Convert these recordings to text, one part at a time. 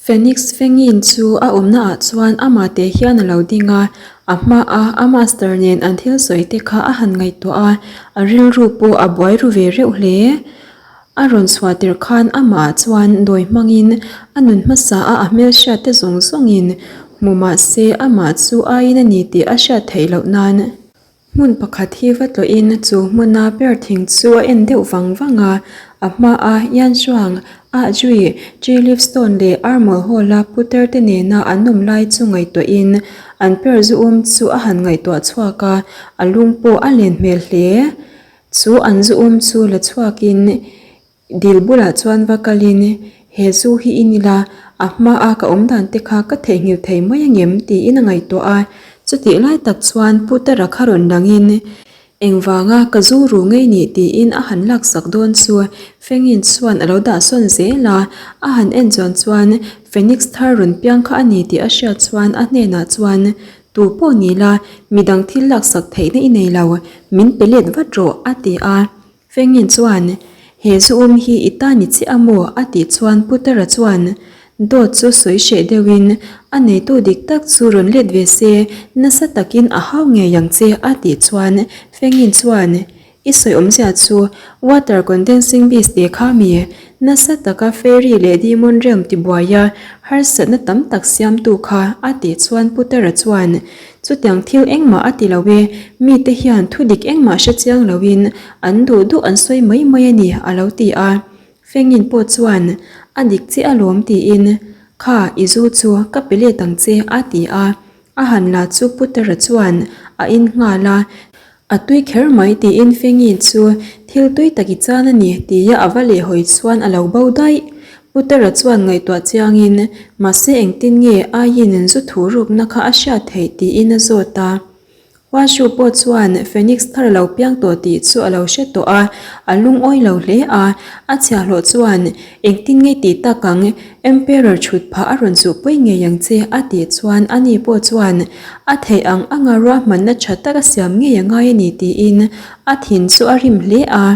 Phoenix Fengin chu a awmna ah chuan amah teh hian a lo ding a, a hma a a master nen an thil sawi te kha a han ngaihtuah a, a rilru pawh a buai ru ve reuh hle. A rawn chhuah tirh khan amah ah chuan dawi hmangin a nun hmasa a a hmelhriat te zawng zawngin hmu mah se amah chu aiin a ni tih a hriat theih loh nan Hmun pakhat hi va tlawhin chu hmuna ber thing chu a en deuh vang vang a, a hmaa Yanchuang, Ah Jui, Tree Leaf Stone leh Armol Hall-a putar te nena an awm lai chu ngaihtuahin an per zu um chu a han ngaihtuah chhuak a, a lung pawh a len hmel hle. Chu an zu um chu la chhuakin Dil bulah chuan va kalin, He zu hi in ila, a hmaa ka awm dan te kha ka theihnghilh thei mai angem? tiin a ngaihtuah a. Chutih lai tak chuan Putara kha rawn langin, Engvanga ka zu ru ngei nih? tiin a han laksak dawn chu Fengin chuan a lo dah sawn zel a. A han en chuan chuan Phoenix thar rawn piang kha a ni tih a hriat chuan a hnenah chuan, Tu pawh ni la, midang thil laksak theihna i nei lo, min pe let vat rawh, a ti a. Fengin chuan, He zu um hi i ta ni chiah a maw? a tih chuan Putara chuan dawt chu sawi hreh deuhin, A neitu dik tak chu rawn let ve se, nasa takin a hau ngei ang che a tih chuan Fengin chuan, I sawi awmzia chu water condensing beast te kha mi nasa taka fairy leh demon realm tibuai a harsatna tam tak siamtu kha a tih chuan Putara chuan, Chutiang thil engmah a ti lo e, mite hian thu dik engmah hre chiang loin an duh duh an sawi mai mai a ni, a lo ti a. Fengin pawh chuan, A dik che alawm tiin, Kha, i zu chu ka pe let ang che, a ti a. A han la chu Putara chuan a in nghal a, A tui kher mai tiin Fengi chu thil tui tak i chan a ni tia a va lehhawi chuan a lo bo daih. Putara chuan ngaihtuah chiangin, Mahse engtin nge Aiin zu thu rukna kha a hriat theih tiin a zawt a. Huashu pawh chuan Phoenix thar a lo piang tawh tih chu a lo hre tawh a, a lungawi lo hle a. A chhiahhlawh chuan, Engtin nge tih tak ang? Emperor chhut phah a rawn chuhpui ngei ang che a tih chuan ani pawh chuan a theih ang anga ruahmanna tha tak a siam ngei a ngai a ni tiin a thin chu a rim hle a.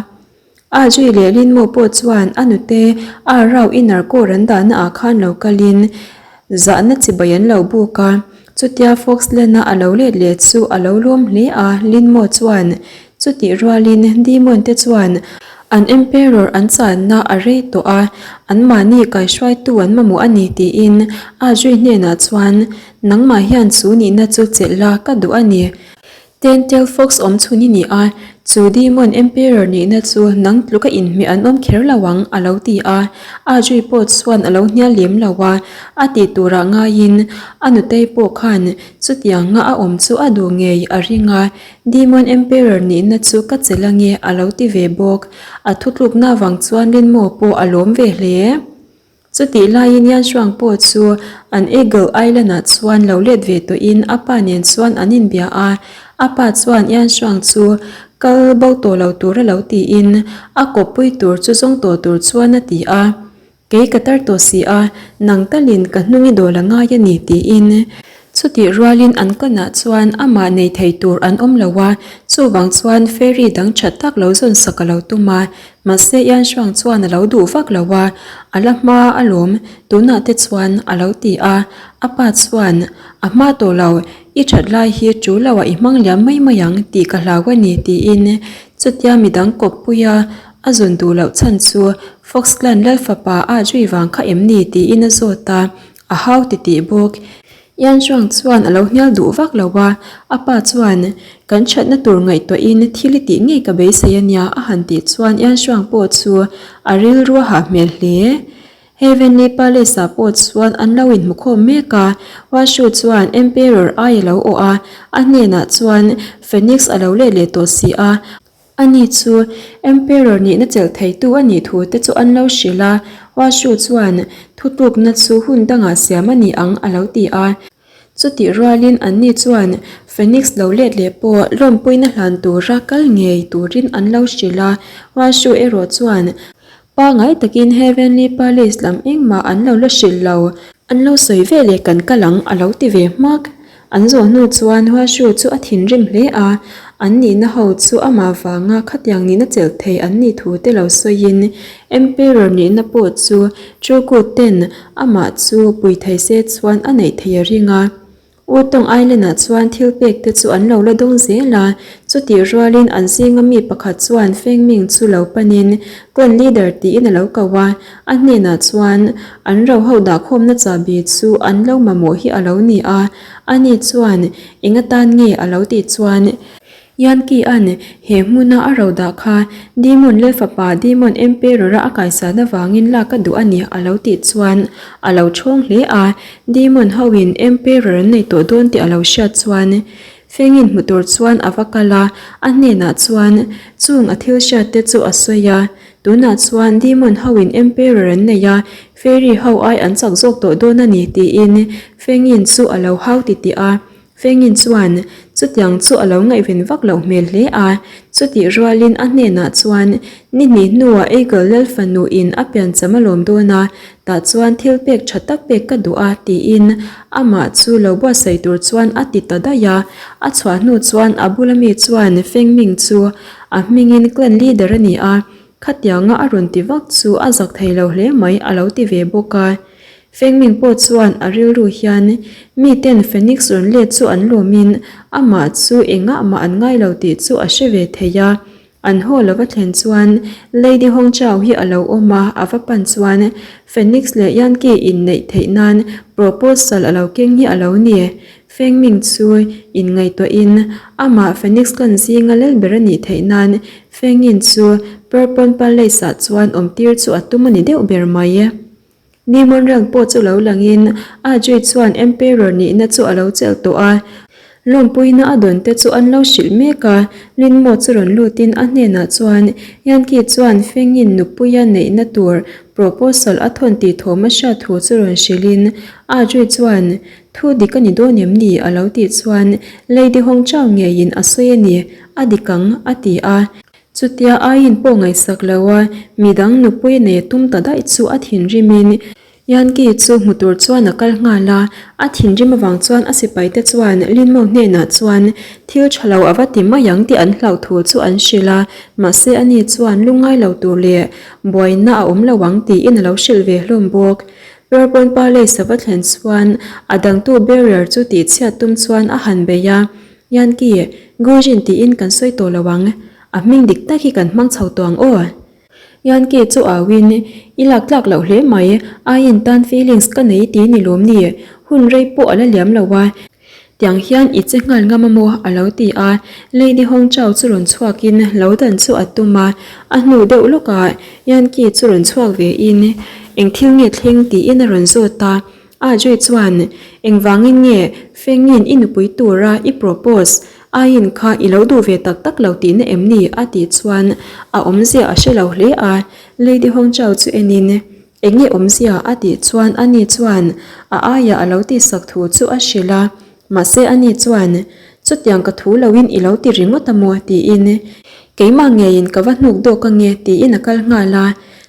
A zui leh Linmo pawh chuan a nute a rau inner core an dahna ah khan lo kalin zahna chibai an lo buk a. Chutia Foxland-a a lo let leh chu a lo lawm hle a, Linmo chuan chutih rualin Demon te chuan an Emperor an channa a rei tawh a, anmahni kaihruaitu an mamawh a ni tiin a zui hnenah chuan nangmah hian chu nihna chu chelh la ka duh a ni. Tentail Fox awm chhun i ni a, chu Demon Emperor nihna chu nang tluka inhmeh an awm kher lo ang, a lo ti a. A zui pawh chuan a lo hnial lem lo a, a tih turah ngaiin a nutei pawh khan chutiang nga a awm chu a duh ngei a ring a, Demon Emperor nihna chu ka chelh ange a lo ti ve bawk. A thutlukna vang chuan Rinmaw pawh a lawm ve hle. Chutih laiin Yanchuang pawh chu an Eagle Island-ah chuan lo let ve tawhin a pa nen chuan an inbia a. A pa chuan Yanchuang chu kal bo tawh lo tur a lo tiin a kawppui tur chu zawng tawh tur chuan a ti a. Kei ka tar tawh si a, nang talin ka hnung i dawl a ngai a ni tiin Chutih rualin an kanah chuan amah nei thei tur an awm lo a, chuvang chuan ferry dang tha tak lo zawn sak a lo tum a, mahse Ianhruang chuan a lo duh vak lo a, a la hma alawm, tunah te chuan a lo ti a, a pa chuan a hma tawh lo, i that lai hi tul lo ah i hmang liam mai mai ang tih ka hlau a ni tiin chutia midang kawppuia a zawn duh loh chhan chu Foxclan Lalfapa ah zui vang kha em ni tiin a zawt a. A hau ti tih bawk. Ian Zhuang chuan a lo hnial duh vak lo a, a pa chuan, Kan thatna tur ngaihtuahin thil i tih ngei ka beisei a nia a han tih chuan Ian Zhuang pawh chu a rilru a hah hmel hle. Heavenly Palace-ah pawh chuan an lo inhmukhawm mek a, Hua Shu chuan Emperor ai a lo awh a, a hnenah chuan Phoenix a lo let leh tawh si a, Ani chu Emperor nihna chelh theitu a nih thu te chu an lo hrilh a, Washu chuan thutlukna chu hun dangah siam a ni ang a lo ti a. Chutih rualin anni chuan Phoenix lo let leh pawh lawmpuina hlan tura kal ngei turin an lo hrilh a, Washu erawh chuan pangai takin Heavenly Palace lam engmah an lo la hrilh lo. An lo sawi ve leh kan kal ang a lo ti ve hmak. An zawh hnu chuan Huashu chu a thinrim hle a, An nihna ho chu amah vanga khatiang nihna chelh thei an nih thu te lo sawiin Emperor nihna pawh chu Truku ten amah chu pui thei se chuan a neih thei a ring a. Utawng Island ah chuan thil pek te chu an lo la dawng zel a, chutih rualin an zinga mi pakhat chuan Feng Ming chu lo panin clan leader tiin a lo ko a, a hnenah chuan an ro ho dahkhawmna chahbi chu an lo mamawh hi a lo ni a, ani chuan eng atan nge a lo tih chuan Yankee-a'n he hmuna a ro dah kha Demon Lal fapa Demon Emperor-a a kaisan avangin lak a duh a ni a lo tih chuan a lo ṭhawng hle a. Demon hoin Emperor an nei tawh dawn tih a lo hriat chuan Fengin hmu tur chuan a va kal a, a hnenah chuan chung a thil hriat te chu a sawi a. Tunah chuan Demon hoin Emperor an nei a, Fairy ho ai an chak zawk tawh dawn a ni tiin Fengin chu a lo hau titih a. Fengin chuan chutiang chu a lo ngaihven vak loh hmel hle a, chutih rualin a hnenah chuan ni hnih hnuah Eagle Lal fanu in a piancham a lawm dawn a, tah chuan thil pek tha tak pek ka duh a tiin amah chu lo buatsaih tur chuan a ti ta daih a. A chhuah hnu chuan a bula mi chuan Fengming chu a hmingin clan leader a ni a, khatianga a rawn ti vak chu a zak thei lo hle mai a lo ti ve bawk a. Fengming pawh chuan a rilru hian miten Phoenix rawn let chu an lawmin amah chu engah mah an ngai lo tih chu a hre ve thei a. An haw lo va thlen chuan Lady Hong Chao hi a lo awm a, a va pan chuan Phoenix leh Yankee inneih theih nan proposal a lo keng hi a lo ni. Fengming chu inngaihtuahin amah Phoenix clan zinga lal ber a nih theih nan Fengyin chu Purpon Palace-ah chuan awmtir chu a tum a ni deuh ber mai. Demon Realm pawh chu lo langin Ajay chuan Emperor nihna chu a lo chelh tawh a, lawmpuina a dawn te chu an lo hrilh mek a, Lin Mo chu rawn lutin a hnenah chuan Yankee chuan Fengin nupuia neihna tur proposal a thawn tih thawm a hriat thu chu rawn hrilhin Ajay chuan thu dik a ni dawn em ni a lo tih chuan Lady Hong Chao ngeiin a sawi a ni, a dik ang a ti a. Chutia aiin pawh ngaihsak lo a, midang nupui nei a tum ta daih chu a thinrimin Yankee chu hmu tur chuan a kal nghal a, a thinrim avang chuan a sipaite chuan Lin Mo hnenah chuan thil tha lo a va ti mai ang tih an hlauh thu chu an hrilh a, mahse ani chuan lungngai lo tur leh buaina a awm lo ang tiin a lo hrilh ve hlawm bawk. Purple Palace a va thlen chuan a dangtu barrier chu tihchhiat tum chuan a han bei a, Yankee, Gujin tiin kan sawi tawh lo ang. A hming dik tak hi kan hmang chho tawh ang aw. Yankee chu auin, I lak tlak loh hle mai, aiin tan feelings ka nei ti ni lawm ni, hun rei pawh a la liam lo a. Tiang hian i che nghal ngam a maw? a lo ti a. Lady Hong Chao chu rawn chhuakin lo dan chu a tum a, a hnu deuh lawkah Yankee chu rawn chhuak vein, Eng thil nge thleng? tiin a rawn zawt a. A Joy chuan, Engvangin nge Fengin i nupui tura i propose aiin kha i lo duh ve tak tak lo tihna em ni? a tih chuan a awmzia a hre lo hle a. Lady Hong Chao chu enin, Eng nge awmzia? a tih chuan ani chuan a aiah a lo tihsak thu chu a hrilh a. Mahse ani chuan, Chutiang ka thu loin i lo ti ringawt a maw? tiin, Keimah ngeiin ka va hnuk dawk ange tiin a kal nghal a.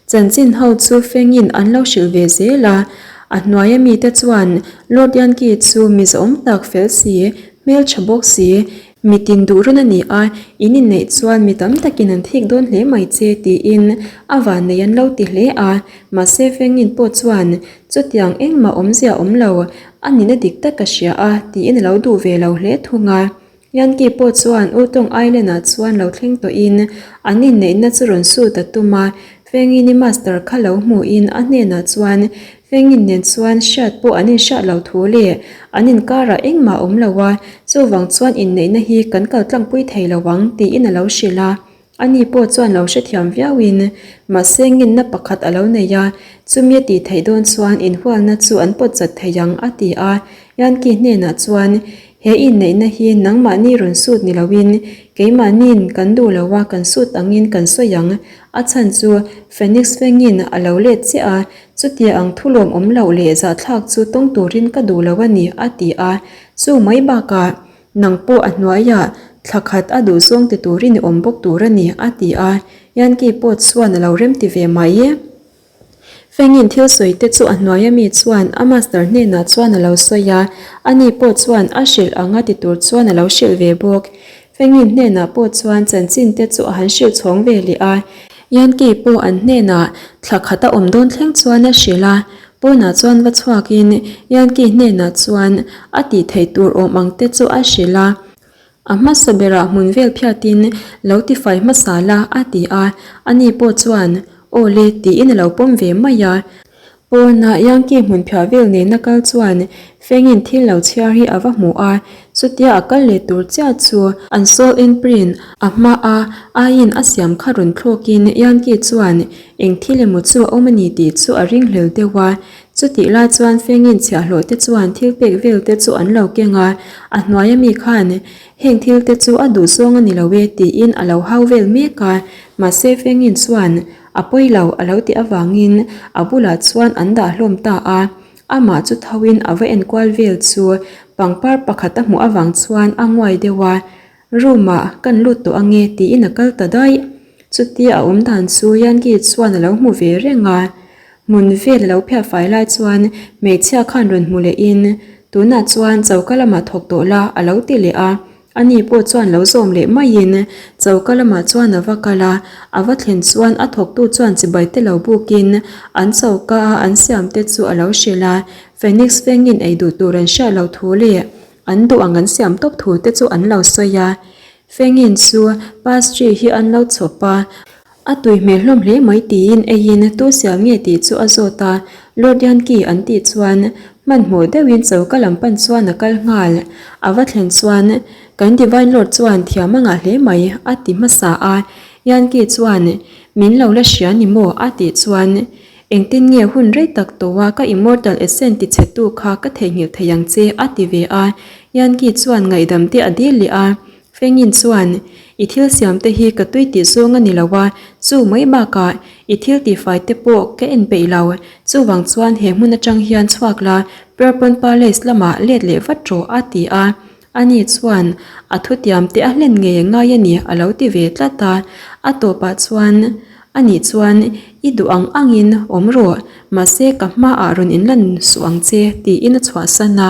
Chanchin ho chu fengin an lo hrilh ve zel a, a hnuaia mite chuan Lord Yankee chu mi zawm tak fel si, hmeltha bawk si, mi tin duh rawn a ni a, in inneih chuan mi tam takin an thik dawn hle mai che tiin a vannei an lo ti hle a, mahse fengin pawh chuan chutiang engmah awmzia awm lo, a nihna dik tak ka hria a tiin a lo duh ve lo hle thung a. Yankee pawh chuan Utong Island ah chuan lo thleng tawhin an inneihna chu rawn sut a tum a, Fengini master kha lo hmuhin a hnenah chuan Fengin nen chuan hriat pawh an inhriat lo thu leh an inkarah engmah a awm lo a, chuvang chuan inneihna hi kan kal tlangpui thei lo ang tiin a lo hrilh a. Ani pawh chuan lo hrethiam viauin mahse ngenna pakhat a lo nei a, chumi a tih theih dawn chuan inhualna chu an pawt chat thei ang a ti a. Yankee hnenah chuan, He inneihna hi nangmahni rawn sut ni loin keimahniin kan duh lo a, kan sut angin kan sawi ang. A chhan chu Phoenix Fengin a lo let chiah a, chutia ang thulawm awm loh leh zahthlak chu tawng turin ka duh lo a ni a ti a. Chu mai bakah Nang pawh a hnuaiah thla khat a duh zawng ti turin i awm bawk tur a ni, a ti a. Yankee pawh chuan a lo rem ti ve mai e. Fengin thil sawi te chu a hnuaia mi chuan a master hnenah chuan a lo sawi a, ani pawh chuan a hrilh anga ti tur chuan a lo hrilh ve bawk. Fengin hnenah pawh chuan chanchin te chu a han hrilh chhawng ve leh a. Yankee pawh an hnenah thla khat a awm dawn thleng chuan a hrilh a. Pawnah chuan va chhuakin Yankee hnenah chuan a tih theih tur awm ang te chu a hrilh a. A hmasa berah hmun vel phiatin lo tifai hmasa la a ti a, ani pawh chuan aw le tiin a lo pawm ve mai a. Pawnah Yankee hmun phiah vel nena kal chuan Fengin thil lo chhiar hi a va hmu a, chutia a kal leh tur chiah chu an soul imprint a hma a aiin a siam kha rawn thlawkin Yankee chuan eng thil emaw chu a awm a ni tih chu a ringhlel deuh a. Chutih lai chuan Fengin chhiahhlawh te chuan thil pek vel te chu an lo keng a, a hnuaia mi khan heng thil te chu a duh zawng a ni lo e tiin a lo hau vel mek a, mahse Fengin chuan a pawi lo a lo tih avangin a bulah chuan an dah hlawm ta a, amah chu thoin a va enkual vel chu pangpar pakhat a hmuh avang chuan a nguai deuh a, Room ah kan lut tawh ange tiin a kal ta daih. Chutia a awm dan chu Yankee chuan a lo hmu ve reng a. Hmun vel a lo phiah fai lai chuan hmeichhia khan rawn hmu leh in tunah chuan choka lamah thawk tawh la a lo ti leh a. Ani pawh chuan lo zawm leh maiin choka lamah chuan a va kal a. A va thlen chuan a thawktu chuan chibai te lo bukin an choka a an siam te chu a lo hrilh a. Phoenix vengin ei duh tur an hriat loh thu leh An duh ang an siam tawp thu te chu an lo sawi a, Fengin chu pastry hi an lo chhawp a, a tui hmel hlawm hle mai tiin eiin tu siam nge tih chu a zawt a, Lord Yankee an tih chuan hmanhmawh deuhin choka lam pan chuan a kal nghal. A va thlen chuan kan Divine Lord chuan thiam a ngah hle mai a ti hmasa a, Yankee chuan min lo la hria ni maw a tih chuan Engtin nge hun rei tak tawha ka immortal essence ti chhe tu kha ka theihnghilh thei ang che a ti ve a, Yankee chuan ngaihdam te a dil leh a, Fengin chuan I thil siam te hi ka tui tih zawng a ni lo a, chu mai bakah i thil tihfai te pawh ka en peih lo, chuvang chuan he hmun atang hian chhuak la Purpon Palace lamah let leh vat rawh a ti a, ani chuan a thutiam te a hlen ngei a ngai a ni a lo ti ve tlat a, a tawpah chuan Anih chuan i duh ang angin awm rawh, mahse ka hmaah rawn inlan suh ang che tiin a chhuahsan a.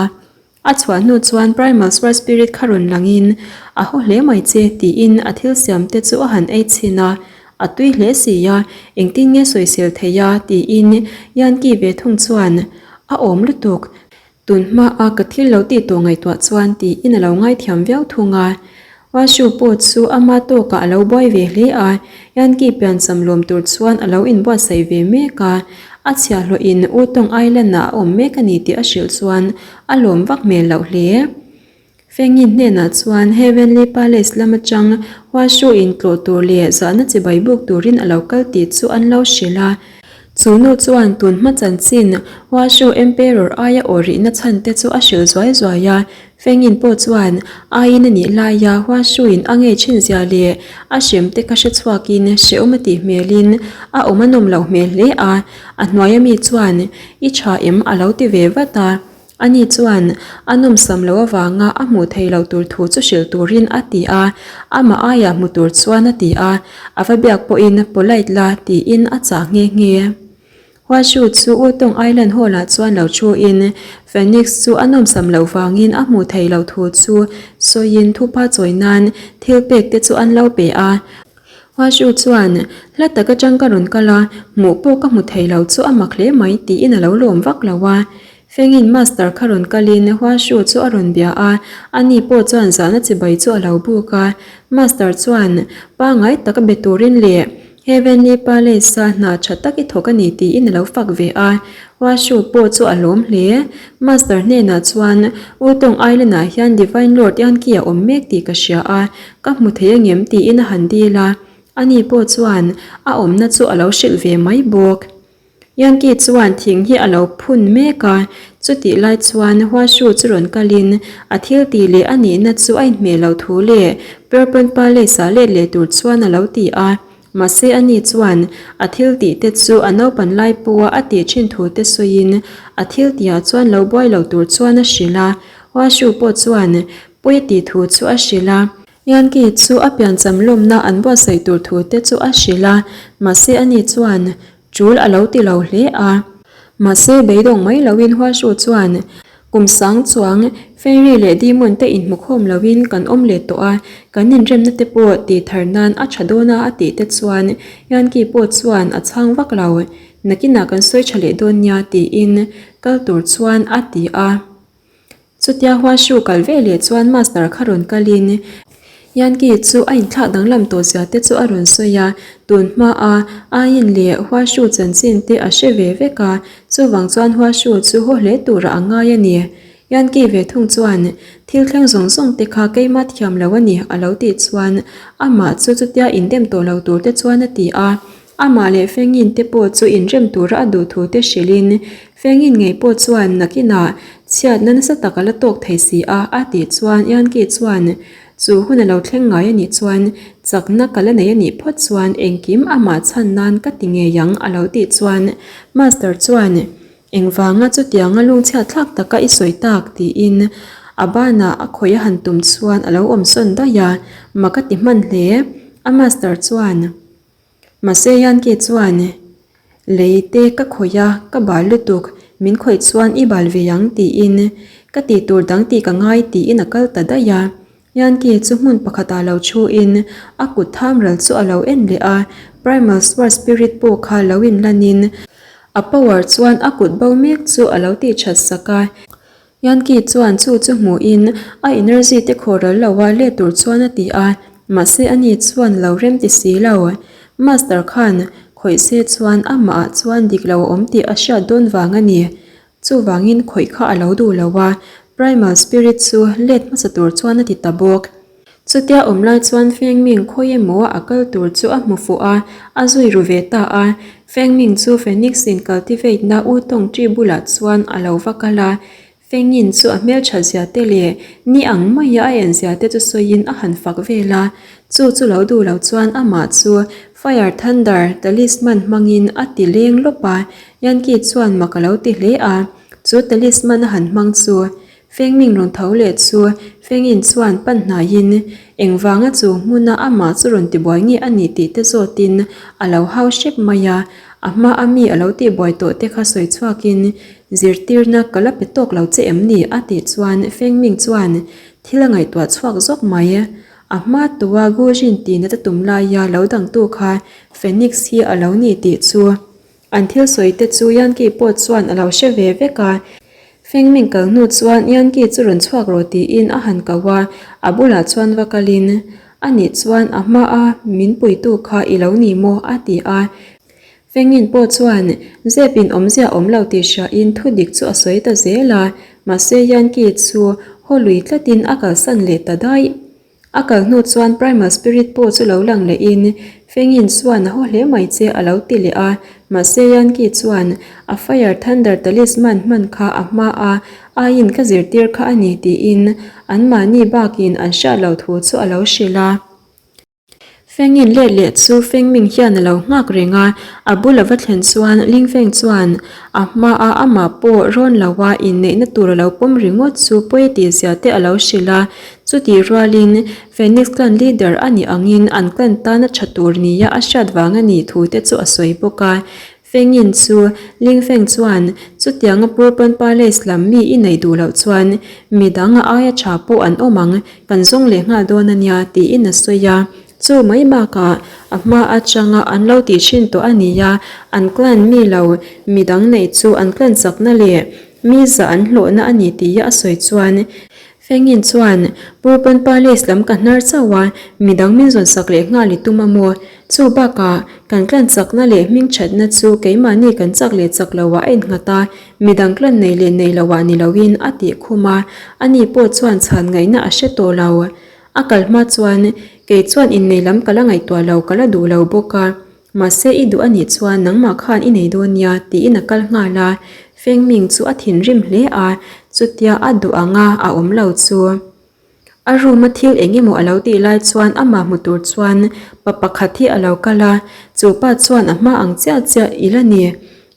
A chhuah hnu chuan Primal Sword Spirit kha rawn langin a haw hle mai che tiin a thil siam te chu a han ei chhin a, a tui hle si a, engtin nge sawisel thei a tiin Yankee ve thung chuan a awm lutuk. Tun hmaa ka thil lo tih tawh ngaihtuah chuan tiin a lo ngaithiam viau thung a. Washu pawh chu ama tawkah a lo buai ve hle a, Yankee piancham lawm tur chuan a lo inbuatsaih ve mek a. A chhiahhlawhin Utong Island-ah a awm mek a ni tih a hrilh chuan a lawm vak hmel loh hle. Fengin hnenah chuan Heavenly Palace lam atang Huashu in tlawh tur leh zahna chibai buk turin a lo kal tih chu an lo hrilh a. Chu nu chuan tun hma chanchin Huashu Emperor aia aw rihna chhan te chu a hrilh zuai zuai a. Fengin pawh chuan aiin a nih laia Huashu in a ngei thin zia leh a hrem te kha hre chhuakin hrehawm a tih hmelin a awm a nawm loh hmel hle a. A hnuaia mi chuan i tha em a lo ti ve vat a. Ani chuan a nawmsam loh avanga a hmuh theih loh tur thu chu hrilh turin a ti a, amah aia hmu tur chuan a ti a, a va biak pawhin polite la tiin a chah nghe nghe. Huashu chu Utong Island Hall-ah chuan lo thuin Phoenix chu a nawmsam loh vangin a hmuh theih loh thu chu sawiin thupa chawi nan thil pek te chu an lo pe a. Huashu chuan hla tak atang ka rawn kal a, hmuh pawh ka hmu thei lo chu a mak hle mai tiin a lo lawm vak lo a. Fengin master kha rawn kalin Huashu chu a rawn bia a, ani pawh chuan zahna chibai chu a lo buk a. Master chuan pangngai taka be turin leh Heavenly Palace-a hna tha tak i thawk a ni tiin a lo fak ve a. Huashu pawh chu a lawm hle. Master hnenah chuan Wutong Island-ah hian Divine Lord Yankee a awm mek tih ka hria a, ka hmu thei angem tiin a han dil a. Ani pawh chuan a awmna chu a lo hrilh ve mai bawk. Yankee chuan thing hi a lo phun mek a, chutih lai chuan Huashu chu rawn kalin a thil tih leh a nihna chu a inhmeh loh thu leh Purple Palace-ah let leh tur chuan a lo ti a. Mahse ani chuan a thil tih te chu a naupan lai pawha a tih thin thu te sawiin a thil tihah chuan lo buai lo tur chuan a hrilh a. Huashu pawh chuan pawi a tih thu chu a hrilh a. Yankee chu a piancham lawmna an buatsaih tur thu te chu a hrilh a, mahse ani chuan Tul a lo ti lo hle a. Mahse beidawng mai loin Huashu chuan. Kum sang chuang Fairy leh Demon te inhmukhawm loin kan awm leh tawh a, kan inremna te pawh tih thar nan a tha dawn a a tih te chuan Yankee pawh chuan a chhang vak lo. Nakinah kan sawi tha leh dawn nia tiin kal tur chuan a ti a. Chutia Huashu kal ve leh chuan Master kha rawn kalin Yankee chu a inthlak danglam tawh zia te chu a rawn sawi a, tun hmaa Ayin leh Huashu chanchin te a hre ve vek a, chuvang chuan Huashu chu haw hle turah a ngai a ni. Yankee ve thung chuan thil thleng zawng zawng te kha keimah thiam lo a ni a lo tih chuan amah chu chutia indem tawh lo tur te chuan a ti a. Amah leh Fengin te pawh chu inrem tura a duh thu te hrilhin, Fengin ngei pawh chuan nakinah chhiatna nasa tak a la tawk thei si a, a tih chuan Yankee chuan chu hun a lo thleng ngai a nih chuan chakna ka la nei a nih phawt chuan engkim amah chhan nan ka ti ngei ang a lo tih chuan Master chuan engvanga chutianga lungchhiat thlak taka i sawi tak tiin a banah a khawih a han tum chuan a lo awmsawn daih a, mak a ti hman hle a Master chuan. Mahse Yankee chuan, Lei te ka khawih a, ka bal lutuk, min khawih chuan i bal ve ang tiin ka tih tur dang tih ka ngai tiin a kal ta daih a. Yankee chu hmun pakhatah lo thuin a kut tham ral chu a lo en leh a, Primal Sword Spirit pawh kha lo inlanin a power chuan a kut bo mek chu a lo tih that sak a. Yankee chuan chu chu hmuhin a energy te khawhral lo a let tur chuan a ti a, mahse ani chuan lo rem ti si lo. Master khan khawih se chuan amah ah chuan dik lo a awm tih a hriat dawn vang a ni. Chuvangin khawih kha a lo duh lo a, Primal Spirit chu let hmasa tur chuan a ti ta bawk. Chutia awm lai chuan Fengming khawi emaw a kal tur chu a hmu fuh a, a zui ru ve ta a. Fengming chu Phoenix in cultivate na U Tawng Tri bulah chuan a lo va kal a. Fengin chu a hmeltha zia te leh ni ang maia a en zia te chu sawiin a han fak vel a. Chu chu lo duh lo chuan amah chu Fire Thunder Talisman hmangin a ti leng lawp a. Yankee chuan mak a lo ti hle a, chu talisman a han hmang chu Fengming rawn tho leh chu Fengin chuan pan hnaiin engvanga chu hmuna amah chu rawn tibuai nge a nih tih te zawtin a lo hau hrep mai a, a hma a mi a lo tihbuai tawh te kha sawi chhuakin zirtirna ka la pe tawk lo che em ni a tih chuan Fengming chuan thil a ngaihtuah chhuak zawk mai. A hma tua Gujin tihna te tum laia lo dangtu kha Phoenix hi a lo ni tih chu An thil sawi te chu Yankee pawh chuan a lo hre ve vek a. Fengming kal hnu chuan Yankee chu rawn chhuak rawh tiin a han ko a, a bulah chuan va kalin, Anih chuan a hma a min puitu kha i lo ni maw? a ti a. Fengin pawh chuan zep in awmzia awm lo tih hriain thu dik chu a sawi ta zel a, mahse Yankee chu haw lui tlatin a kalsan leh ta daih. A kal hnu chuan Primal Spirit pawh chu lo lang lehin Fengin chuan a haw hle mai che a lo ti leh a, mahse Yankee chuan a Fire Thunder Talisman hman kha a hma a aiin ka zirtir kha a ni tiin anmahni bakin an hriat loh thu chu a lo hrilh a. Fengin let leh chu Fengming hian a lo nghak reng a, a bul a va thlen chuan Lingfeng chuan a hma a amah pawh rawn lo a inneihna tur a lo pawm ringawt chu pawi tih zia te a lo hrilh a, chutih rualin Phoenix clan leader a nih angin an clan tana tha tur nia a hriat vang a nih thu te chu a sawi bawk a. Fengin chu Lingfeng chuan chutianga Purpan Palace lam mi i neih duh loh chuan midang a aia tha pawh an awm ang, kan zawng leh nghal dawn a nia tiin a sawi a. Chu mai bakah a hma atanga an lo tih thin tawh a ni a, an clan mi lo midang neih chu an clan chakna leh mi zah an hlawhna a ni tia a sawi chuan Fengin chuan, Purpan Palace lam ka hnar chauh a, midang min zawn sak leh nghal i tum a maw? Chu bakah, kan clan chakna leh hming thatna chu keimahni kan chak leh chak loah a innghat a, midang clan nei leh nei loah ni loin a tih khum a, ani pawh chuan chhan ngaihna a hre tawh lo. A kal hma chuan, Kei chuan innei lam ka la ngaihtuah lo, ka la duh lo bawk a. Mahse i duh a nih chuan nangmah khan i nei dawn nia tiin a kal nghal a, Fengming chu a thinrim hle a, chutia a duh anga a awm lo chu. A room a thil eng emaw a lo tih lai chuan amah hmu tur chuan pa pakhat hi a lo kal a, chu pa chuan a hma ang chiah chiah i la ni,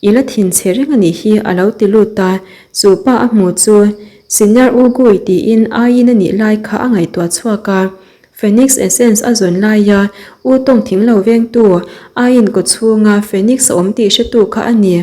i la thinchhe reng a nih hi a lo ti lut a, chu pa a hmu chu Senior U Gui tiin aiin a nih lai kha a ngaihtuah chhuak a. Phoenix Essence a zawn laia U tawng thing lo vengtu aiin kaw chhunga Phoenix a awm tih hretu kha a ni.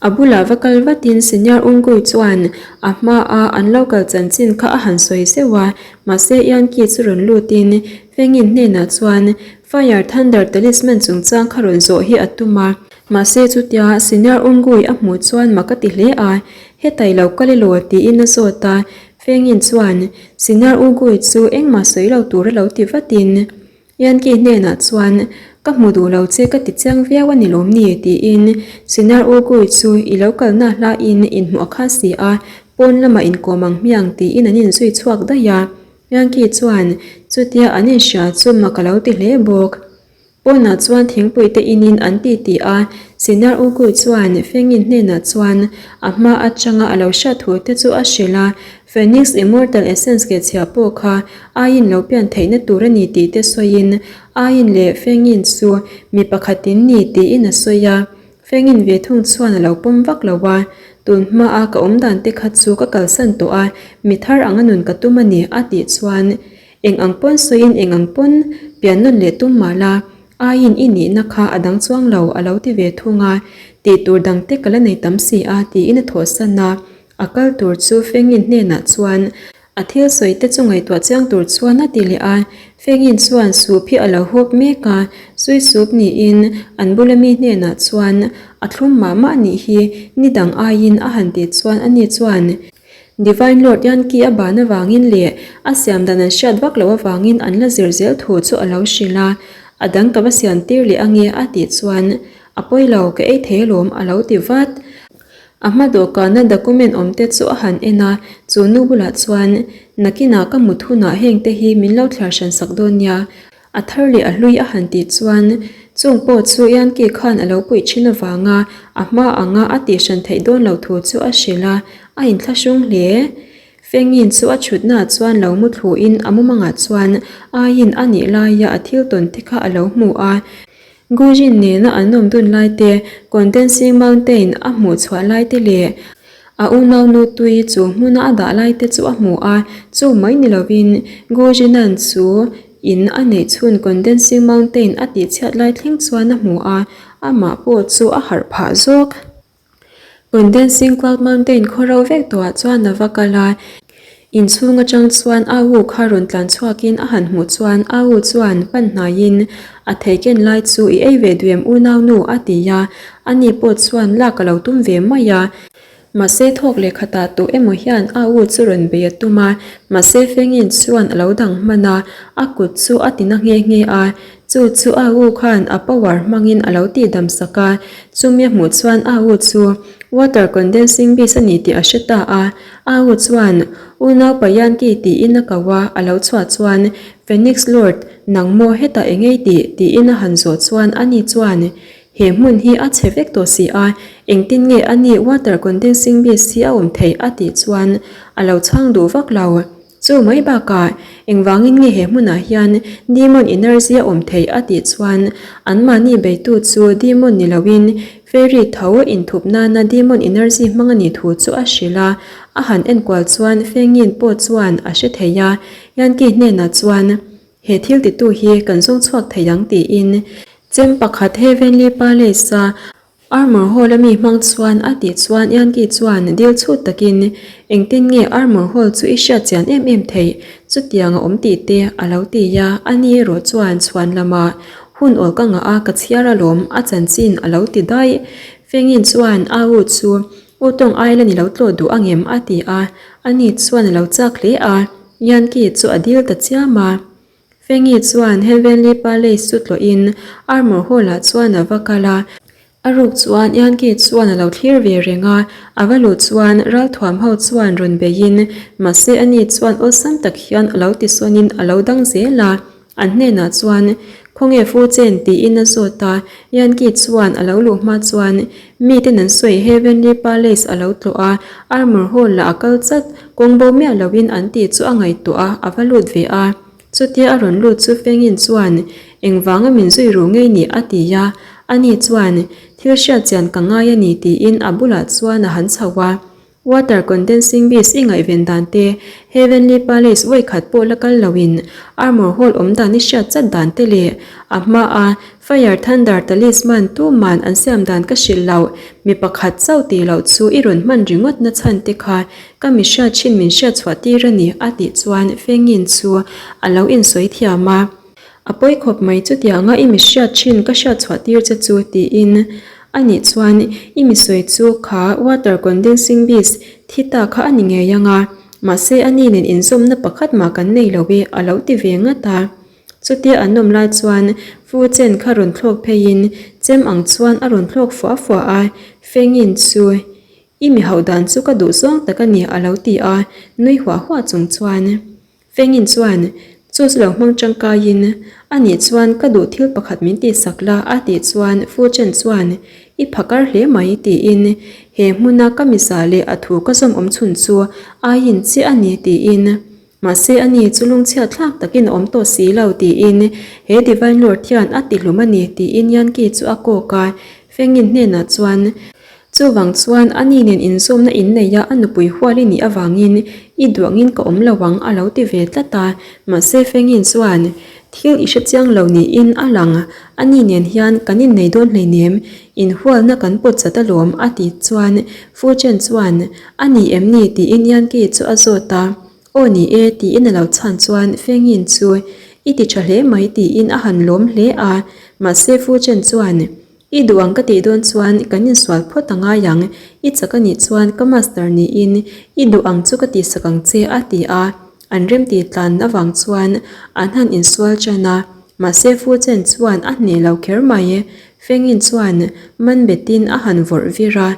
A bulah va kal vatin Senior Ungui chuan a hmaa an lo kal chanchin kha a han sawi zeuh a, mahse Yankee chu rawn lutin Fengin hnenah chuan Fire Thunder Talisman chungchang kha rawn zawh hi a tum a. Mahse chutia Senior Ungui a hmuh chuan mak a ti hle a, Hetai lo kal elaw? tiin a zawt a, Fengin chuan Senior Ungui chu engmah sawi lo tur a lo ti vatin Yankee hnenah chuan, Ka hmu duh lo che ka ti chiang viau a ni lawm ni? tiin Sinar Ugui chu i lo kalna hlain inhmuh a kha si a, pawn lamah inkawm ang hmiang tiin an inzui chhuak daih a. Yankee chuan chutia an inhria chu mak a lo ti hle bawk. Pawnah chuan thingpui te inin an ti ti a, Sinar Ugui chuan Fengin hnenah chuan a hma atanga a lo hriat thu te chu a hrilh a, Phoenix Immortal Essence ke chhia pawh kha aiin lo pian theihna tur a ni tih te sawiin aiin leh Fengin chu mi pakhatin ni tiin a sawi a. Fengin ve thung chuan a lo pawm vak lo a, tun hmaa ka awm dan te kha chu ka kalsan tawh a, mi thar anga nun ka tum a ni a tih chuan eng ang pawn sawiin eng ang pawn pian nawn leh tum mah la, aiin i nihna kha a dang chuang lo a lo ti ve thung a, tih tur dang te ka la nei tam si a tiin a thawhsan a. A kal tur chu Fengin hnenah chuan a thil sawi te chu ngaihtuah chiang tur chuan a ti leh a. Fengin chuan sup hi a lo hawp mek a, sui sup niin an bula mi hnenah chuan a thlum mah mah nih hi ni dang aiin a han tih chuan ani chuan Divine Lord Yankee a ban avangin leh a siam dan an hriat vak loh avangin an la zir zel thu chu a lo hrilh a, a dang ka va siam tir leh ange a tih chuan a pawi lo ka ei thei alawm a lo ti vat. A hma dawhkana document awm te chu a han en a, chu nu bulah chuan, Nakinah ka mut hunah heng te hi min lo thliar hran sak dawn nia, a thar leh a hlui a han tih chuan, chung pawh chu Yankee khan a lo puih thin avanga a hma anga a tih hran theih dawn loh thu chu a hrilh a, a inthlahrung hle. Fengin chu a chhutnaah chuan lo mu thluin a mumangah chuan aiin a nih laia a thil tawn te kha a lo hmu a, Gujin nena an awm dun lai te, Condensing Mountain a hmuh chhuah lai te leh a unaunu tui chu hmuna a dah lai te chu a hmu a, chu mai ni lovin Gujinan chu in a neih chhun Condensing Mountain a tihchhiat lai thleng chuan a hmu a, amah pawh chu a harh phah zawk. Condensing Cloud Mountain khaw ro vek tawhah chuan a va kal a, inchhung atang chuan a u kha rawn tlan chhuakin a han hmuh chuan a u chuan pan hnaiin a thei ken lai chu i ei ve duh em unaunu a ti a, ani pawh chuan lak a lo tum ve mai a. Mahse thawk leh khatah tawh emaw hian a u chu rawn bei a tum a, mahse Fengin chuan a lo dang hman a, a kut chu a ti na nghe nghe a, Chu chu a u khan a power hmangin a lo tihdam sak a, chumi a hmuh chuan a u chu water condensing beast a ni tih a hre ta a. A u chuan, Unau Payanki tiin a ko a, a lo chhuah chuan, Phoenix Lord, nang maw hetah eng ei tih? tiin a han zawh chuan ani chuan, He hmun hi a chhe vek tawh si a, engtin nge ani water condensing beast hi a awm theih? a tih chuan a lo chhang duh vak lo. Chu mai bakah, engvangin nge he hmunah hian demon energy a awm theih a tih chuan anmahni beitu chu demon ni loin fairy tho inthup nana demon energy hmang a nih thu chu a hrilh a, a han enkual chuan Fengyin pawh chuan a hre thei a, Yankee hnenah chuan he thil titu hi kan zawng chhuak thei ang tiin chem pakhat Heavenly Palace-a Armor Hall a mi hmang chuan a tih chuan Yankee chuan dil chhut takin, Engtin nge Armor Hall chu i hriat chian em em theih? Chutiang a awm tih te a lo ti a, ani erawh chuan chhuan lamah hun awl ka ngah a, ka chhiar alawm a chanchin a lo ti daih. Fengin chuan a u chu U Tawng Island i lo tlawh duh angem? a ti a, ani chuan a lo chak hle a, Yankee chu a dil ta chiam a. Fengi chuan Heavenly Palace chu tlawhin Armour Hall-ah chuan a va kal a. A ruk chuan Yankee chuan a lo thlir ve reng a, a va luh chuan ralthuam ho chuan rawn beiin mahse ani chuan awlsam tak hian a lo tisawnin a lo dang zel a. An hnenah chuan, Khawnge fu chen? tiin a zawt a. Yankee chuan a lo luh hma chuan miten an sawi Heavenly Palace a lo tlawh a, Armour Hall lah a kal chat, kawng bo miah loin an tih chu a ngaihtuah a, a va lut ve a. Chutia a rawn lut chu Fengin chuan, Engvanga min zui ru ngei ni? a ti a. Ani chuan, Thil hriat chian ka ngai a ni tiin a bulah chuan a han chho a. Water condensing beast i ngaihven dan te, Heavenly Palace vawi khat pawh la kal loin Armour Hall awm dan i hriat chat dan te leh a hmaa Fire Thunder Talisman tuman an siam dan ka hrilh loh, mi pakhat chauh tih loh chu i rawn hman ringawt na chhan te kha ka mi hriat thin min hriat chhuah tir a ni a tih chuan Fengin chu a lo insawi thiam a. A pawi khawp mai chutianga i mi hriat thin ka hriat chhuah tir che chu tiin a nih chuan i mi sawi chu kha water condensing beast thi ta kha a ni ngei ang a, mahse a ni nen inzawmna pakhat mah kan nei lo e a lo ti ve ngat a. Chutia an awm lai chuan Fu Chen kha rawn thlawk pheiin chem ang chuan a rawn thlawk fua fua a, Fengin chu i mi hauh dan chu ka duh zawng tak a ni a lo ti a, nui huah huah chung chuan Fengin chuan chu chu lo hmang tangkaiin a nih chuan ka duh thil pakhat min tihsak la a tih chuan Fu Chen chuan i phakar hle mai tiin he hmuna ka mizah leh a thu ka zawm awm chhun chu aiin chiah a ni tiin Mahse a ni chu lungchhiat thlak takin a awm tawh si lo tiin he Divine Lord hian a ti hlum a ni tiin Yankee chu a kawk a, Fengin hnenah chuan chuvang chuan a ni nen inzawmna in nei a a nupui hual i nih avangin i duangin ka awm lo ang a lo ti ve tlat a, mahse Fengin chuan thil i hre chiang lo niin a lang a ni nen hian kan innei dawn hleinem inhualna kan pawt chat alawm a ti chuan Fu Chen chuan A ni em ni? tiin Yankee chu a zawt a. Aw ni e, tiin a lo chhan chuan Fengyin chu i ti tha hle mai tiin a han lawm hle a. Mahse Fu Chen chuan, I duh ang ka tih dawn chuan kan insual phawt a ngai ang, i chak a nih chuan ka master niin i duh ang chu ka tihsak ang che a ti a. An remti tlan avang chuan an han insual tan a. Mahse Fu Chen chuan a hneh lo kher mai. Fengyin chuan man betin a han vawrh vir a.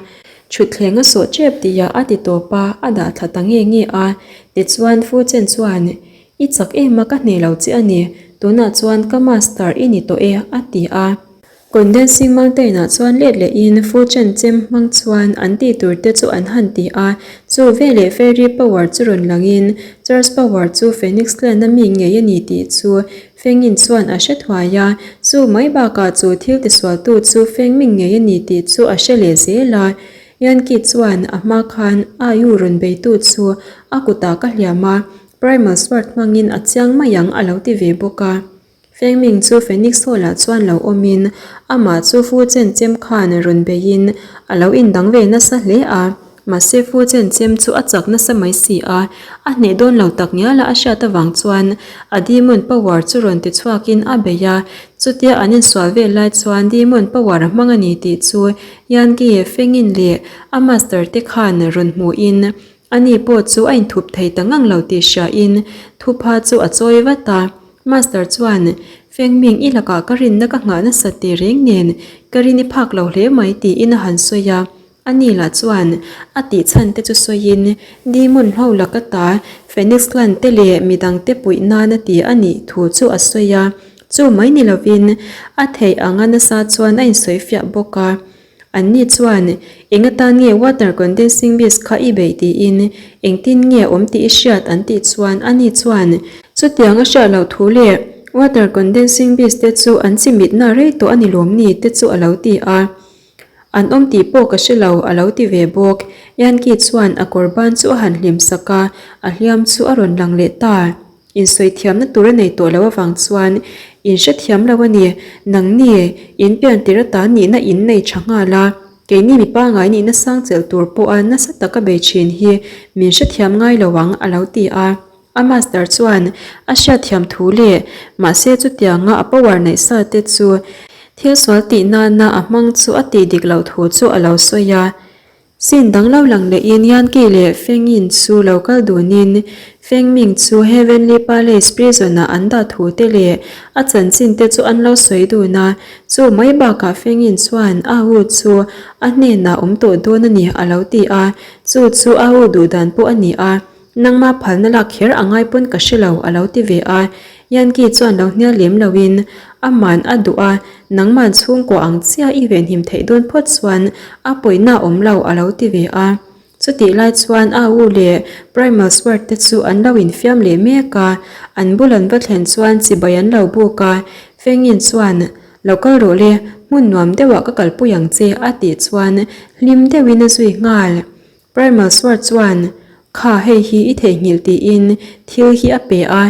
Thutthleng a sawh tep tihah a ti tawp a, a dah thla ta nge nge a. Tichuan Fu Chen chuan, I chak em a ka hneh lo che a ni, tunah chuan ka master i ni tawh e, a ti a. Condensing Mountain-ah chuan let lehin Fu Chen chem hmang chuan an tih tur te chu an han ti a. Chu veleh Fairy Power chu rawn langin Charles Power chu Phoenix Clan-a mi ngei a ni tih chu Fengin chuan a hre thuai a, chu mai bakah chu thil tisualtu chu Fengming ngei a ni tih chu a hre leh zel a. Yankee chuan a hma khan Ayu rawn beitu chu a kutah ka hliam a, Primal Sword hmangin a chiang mai ang a lo ti ve bawk a. Fengming chu Phoenix Hall-ah chuan lo awmin amah chu Fu Chen chem khan rawn beiin a lo indang ve nasa hle a. Mahse Fu Chen chem chu a chak nasa mai si a, a hneh dawn lo tak ngiala a hriat avang chuan a Demon Power chu rawn ti chhuakin a bei a, chutia an insual vel lai chuan Demon Power a hmang a ni tih chu Yangi Fengin leh a Master te khan rawn hmuhin ani pawh chu a inthup thei ta ngang lo tih hriain thupha chu a chawi vat a. Master chuan Fengming i lakah ka rinna ka nghah nasat teh reng nen ka rin i phak lo hle mai tiin a han sawi a. Ani lah chuan a tih chhan te chu sawiin Demon ho laka ta Phoenix Clan te leh midang te puih nana ti a nih thu chu a sawi a, chu mai ni lovin a theih anga nasa chuan a insawi fiah bawk a. Anni chuan eng atan nge water condensing beast kha i beih tiin engtin nge a awm tih i hriat an tih chuan ani chuan chutiang a hriat loh thu leh water condensing beast te chu an chimitna rei tawh a ni lawm ni te chu a lo ti a. An awm tih pawh ka hre lo, a lo ti ve bawk. Yankee chuan a kawr ban chu a han hlim sak a, a hliam chu a rawn lang leh ta. Insawi thiamna tur a nei tawh lo avang chuan in hrethiam lo a ni. Nangni, in pian tir atan nihna in nei tha nghal a, keini mi pangngai nihna sang chelh tur pawha nasa taka bei thin hi min hrethiam ngai lo ang, a lo ti a. A master chuan a hriatthiam thu leh mahse chutianga a power neih sa te chu thil sual tih nana a hmang chu a tih dik loh thu chu a lo sawi a. Scene dang lo lang lehin Yankee leh Fengyin chu lo kal dunin Fengming chu Heavenly Palace prison-ah an dah thu te leh a chanchin te chu an lo sawi dun a. Chu mai bakah Fengyin chuan A Wu chu a hnenah awm tawh dawn a ni a lo ti a, chu chu A Wu duhdan pawh a ni a. Nangma phalna lak kher a ngai pawn ka hre lo a lo ti ve a, Yankee chuan lo hnial lem loin aman a duh a, nangman chhungkua ang chiah i venhim theih dawn phawt chuan a pawihna a awm lo a lo ti ve a. Chutih lai chuan a u leh Primal Sword te chu an lo infiam leh mek a, an bul an va thlen chuan chibai an lo buk a, Fengin chuan Lo kal rawh le, hmun nuam deuhah ka kalpui ang che a tih chuan hlim deuhin a zui nghal. Primal Sword chuan, Kha hei hi i theihnghilh tiin thil hi a pe a,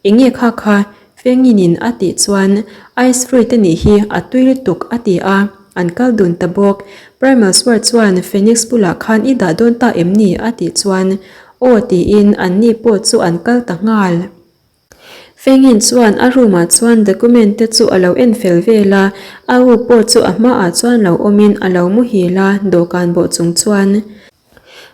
eng nge kha kha? Fenginin a tih chuan, Ice fruit a nih hi, a tui lutuk a ti a, an kal dun ta bawk. Primal Sword chuan Phoenix bulah khan i dah dawn ta em ni? a tih chuan, Aw tiin anni pawh chu an kal ta nghal. Fengin chuan a room ah chuan document te chu a lo en fel vel a, a u pawh chu a hmaah chuan lo awmin a lo muhil a, dawhkan bawh chung chuan.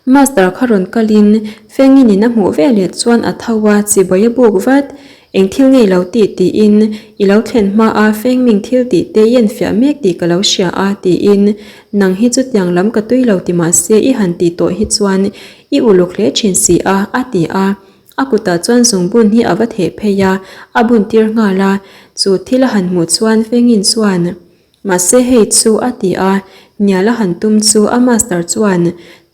Master kha rawn kalin Fengin in a hmuh veleh chuan a tho a, chibai a buk vat. Eng thil nge i lo tih tiin i lo thlen hma a Fengming thil tih te i enfiah mek tih ka lo hria a tiin nang hi chutiang lam ka tui lo ti mahse i han tih tawh hi chuan i uluk hle thin si a a ti a. A kutah chuan zungbun hi a va theh phei a, a bun tir nghal a, chu thil a han hmuh chuan Fengin chuan, Mahse hei chu a ti a, hnial a han tum chu a master chuan,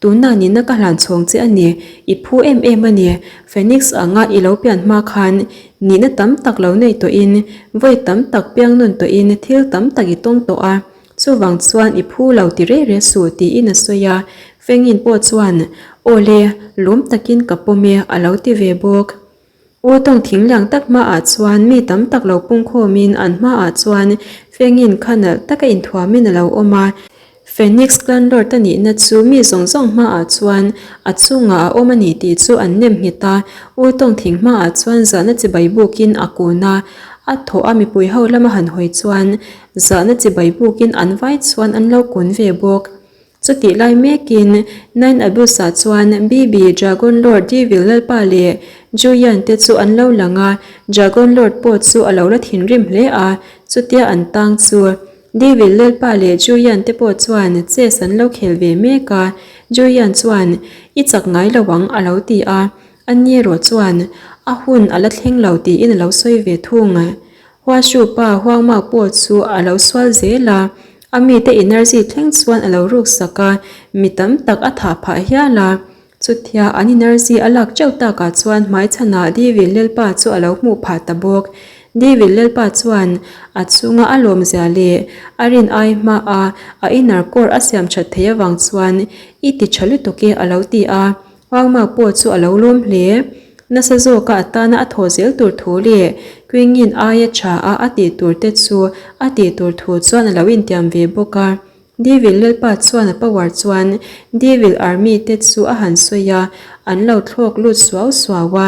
Tunah nihna ka hlan chhawng che a ni, i phu em em a ni, Phoenix anga i lo pian hma khan nihna tam tak lo nei tawhin, vawi tam tak piang nawn tawhin thil tam tak i tawng tawh a, Chuvang chuan i phu lo ti reh reh suh tiin a sawi a, Fengin pawh chuan, Aw le, lawm takin ka pawm e a lo ti ve bawk. U tawng thing liang tak hmaah chuan mi tam tak lo pungkhawmin an hmaah chuan Fengin kha nalh taka inthuamin a lo awm a. Phoenix Clan Lord a nihna chu mi zawng zawng hmaah chuan a chungah a awm a ni tih chu an nem nghet a, U tawng thing hmaah chuan zahna chibai bukin a kun a, a thawh a mipui ho lama han hawi chuan Zahna chibai bukin an vai chuan an lo kun ve bawk. Chutih lai mekin Nine Abyss-ah chuan Bibi, Dragon Lord, Devil Lalpa leh Julian te chu an lo lang a, Dragon Lord pawh chu a lo la thinrim hle a, chutia an tang chu. Devil Lalpa leh Julian te pawh chuan chess an lo khel ve mek a, Julian chuan, I chak ngai lo ang a lo ti a, ani erawh chuan, A hun a la thleng lo tiin a lo sawi ve thung. Huashu pa Huangma pawh chu a lo sual zel a, a mite energy thleng chuan a lo ruk sak a, mi tam tak a thah phah hial a. Chutia an energy a lak teuh takah chuan hmaichhanah Devil Lalpa chu a lo hmuh phah ta bawk. Devil Lalpa chuan a chunga a lawmzia leh a rin ai hmaa a inner core a siam that theih avang chuan i ti tha lutuk e a lo ti a. Huangma pawh chu a lo lawm hle. Nasa zawka a tana a thaw zel tur thu leh Queen-in aia tha a a tih tur te chu a tih tur thu chuan a lo intiam ve bawk a. Devil Lalpa chuan a power chuan Devil Army te chu a han sawi a, an lo thlawk lut suau suau a.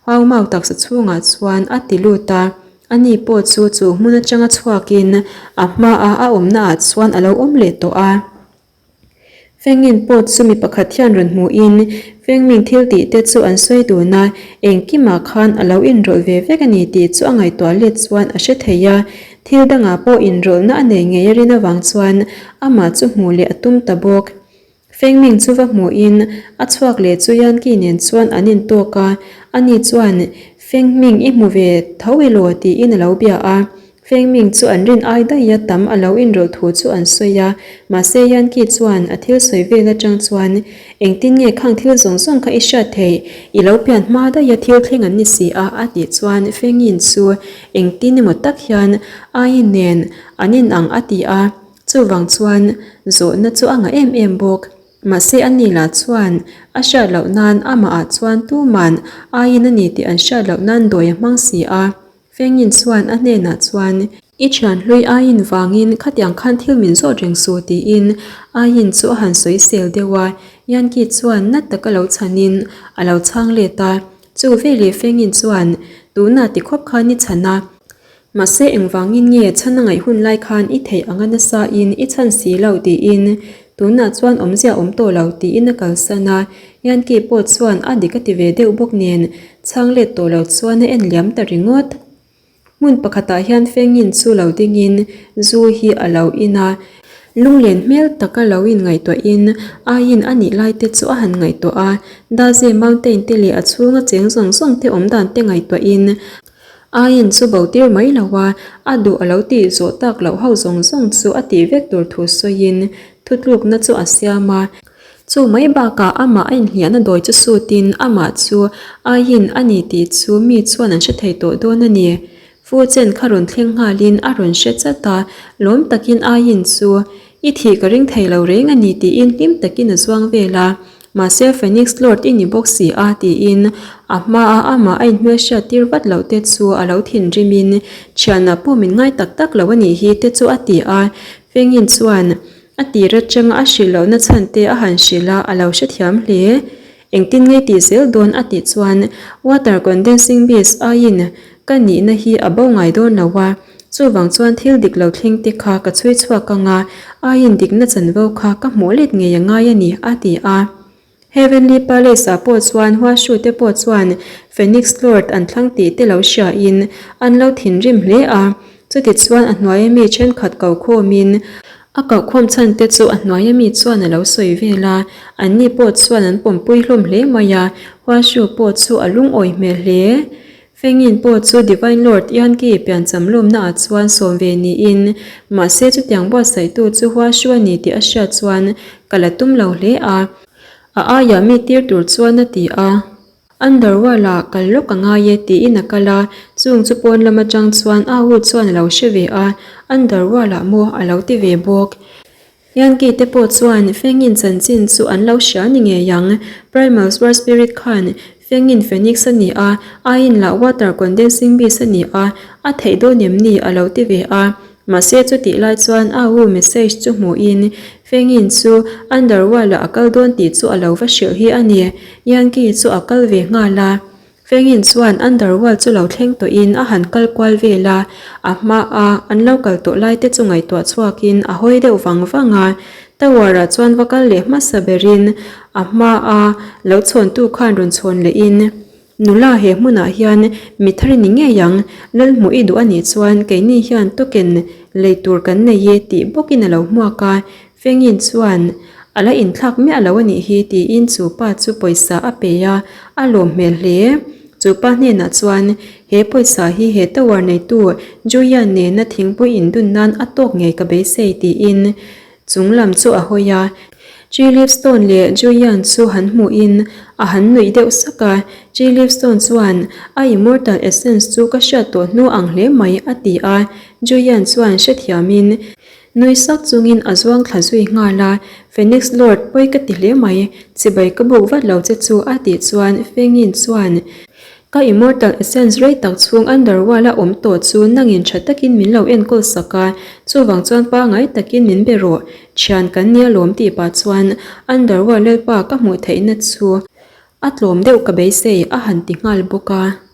Huangmau taksa chhungah chuan a ti lut a, ani pawh chu chu hmun atanga chhuakin a hmaa a awmnaah chuan a lo awm leh tawh a. Fengin pawh chu mi pakhat hian rawn hmuhin Fengming thil tih te chu an sawi dun a, engkimah khan a lo inrawlh ve vek a ni tih chu a ngaihtuah let chuan a hre thei a, thil dangah pawh inrawlhna a nei ngei a rin avang chuan amah chu hmuh leh a tum ta bawk. Fengming chu va hmuhin a chhuak leh chu Yanki nen chuan an intawk a, ani chuan Fengming i hmu ve tho elaw tiin a lo bia a, Fengming chu an rin ai daih a tam a lo inrawlh thu chu an sawi a, mahse Yankee chuan a thil sawi vel atang chuan, Engtin nge khang thil zawng zawng kha i hriat theih? I lo pian hma daih a thil thleng an ni si a, a tih chuan Fengin chu engtin emaw tak hian Ain nen an inang a ti a, chuvang chuan zawhna chu a ngah em em bawk. Mahse a ni lah chuan a hriat loh nan amahah chuan tuman Ain a ni tih an hriat loh nan dawi a hmang si a. Fengin chuan a hnenah chuan, I thian hlui Ain vangin khatiang khan thil min zawt reng suh tiin Ain chu a han sawi sel deuh a, Yankee chuan nat taka lo chhanin a lo chhang let a. Chu veleh Fengin chuan, Tunah ti khawp khan i chhan a, mahse engvangin nge chhan a ngaih hun lai khan i theih anga nasa in i chhan si lo tiin tunah chuan awmzia awm tawh lo tiin a kalsan a, Yankee pawh chuan a dik a ti ve deuh bawk nen Chhang let tawh lo chuan a en liam ta ringawt. Hmun pakhatah hian Fengin chu lo dingin zu hi a lo in a, lunglen hmel taka lo in ngaihtuahin aiin a nih lai te chu a han ngaihtuah a, Daze Mountain te leh a chhunga cheng zawng zawng te awm dan te ngaihtuahin aiin chu bo tir mai lo a, a duh a lo tih zawh tak loh ho zawng zawng chu a tih vek tur thu sawiin thutlukna chu a siam a. Chu mai bakah amah a inhliahna dawi chu sutin amah chu aiin a ni tih chu mi chuan an hre thei tawh dawn a ni. Fu chen kha rawn thleng nghalin a rawn hre chat a, lawm takin aiin chu i thih ka ring thei lo reng a ni tiin hlim takin a zuang vel a. Mahse Phoenix Lord i ni bawk si a tiin a hmaa amah a inhmelhriat tir vat loh te chu a lo thinrimin thianah pawh min ngai tak tak lo a nih hi te chu a ti a. Fengin chuan a tir atanga a hrilh lohna chhan te a han hrilh a, a lo hrethiam hle. Engtin nge tih zel dawn a tih chuan water condensing beast aiin ka nihna hi a bo ngai dawn lo a, chuvang chuan thil dik lo thleng te kha ka chhui chhuak ang a, aiin dikna chanvo kha ka hmuh let ngei a ngai a ni a ti a. Heavenly Palace ah pawh chuan Huashu te pawh chuan Phoenix Lord an thlang tih te lo hria in an lo thinrim hle a, chutichuan a hnuaia mi thenkhat ko khawmin A kalhkhawm chhan te chu a hnuaia mi chuan a lo sawi vel a, anni pawh chuan an pawmpui hlawm hle mai a, Huashu pawh chu a lungawi hmel hle. Fengin pawh chu Divine Lord Yanki piancham lawmna ah chuan sawm ve niin, mahse chutiang buatsaihtu chu Huashu a ni tih a hriat chuan ka la tum lo hle a, a aiah mi tir tur chuan a ti a. Underworld ah kal lawk a ngai e tiin a kal a, chung chu pawn lam atang chuan a u chuan a lo hre ve a, Underworld ah maw a lo ti ve bawk. Yankee te pawh chuan Fengin chanchin chu an lo hria ni ngei ang, Primal Sword Spirit khan Fengin Phoenix a ni a, aiin lah Water Condensing Beast a ni a, a theih dawn em ni a lo ti ve a. Mahse chutih lai chuan a u message chu hmuhin Fengin chu Underworld ah a kal dawn tih chu a lo va hrilh hi a ni. Yankee chu a kal ve nghal a. Fengin chuan Underworld chu lo thleng tawhin a han kal kual vel a, a hma a an lo kal tawh lai te chu ngaihtuah chhuakin a hawi deuh vang vang a. Tower ah chuan va kal leh hmasa berin a hma a lo chhawntu khan rawn chhawn lehin Nula he hmunah hian mi thar i ni ngei ang, lal hmuh i duh a nih chuan keini hian token lei tur kan nei e tih bawkin a lo hmuak a, Fengin chuan a la inthlak miah lo a nih hi tiin chu pa chu pawisa a pe a, a lawm hmel hle. Chu pa hnenah chuan he pawisa hi he tower neitu Julian nena thingpui indun nan a tawk ngei ka beisei tiin Chung lam chu a hawi a, Tree Livestone leh Julian chu han hmuhin a han nuih deuh sak a. Tree Livestone chuan, A immortal essence chu ka hriat tawh hnu ang hle mai, a ti a. Julian chuan hrethiamin nui sak chungin a zuang thla zui nghal a. Phoenix Lord, pawi ka ti hle mai, chibai ka buk vat lo che chu, a tih chuan Fengin chuan, Ka immortal essence rei tak chhung underworld a awm tawh chu nangin tha takin min lo enkawl sak a, chuvang chuan pangai takin min be rawh, thian kan nia lawm tih pah chuan underworld lalpa ka hmuh theihna chu a tlawm deuh ka beisei a han ti nghal bawk a.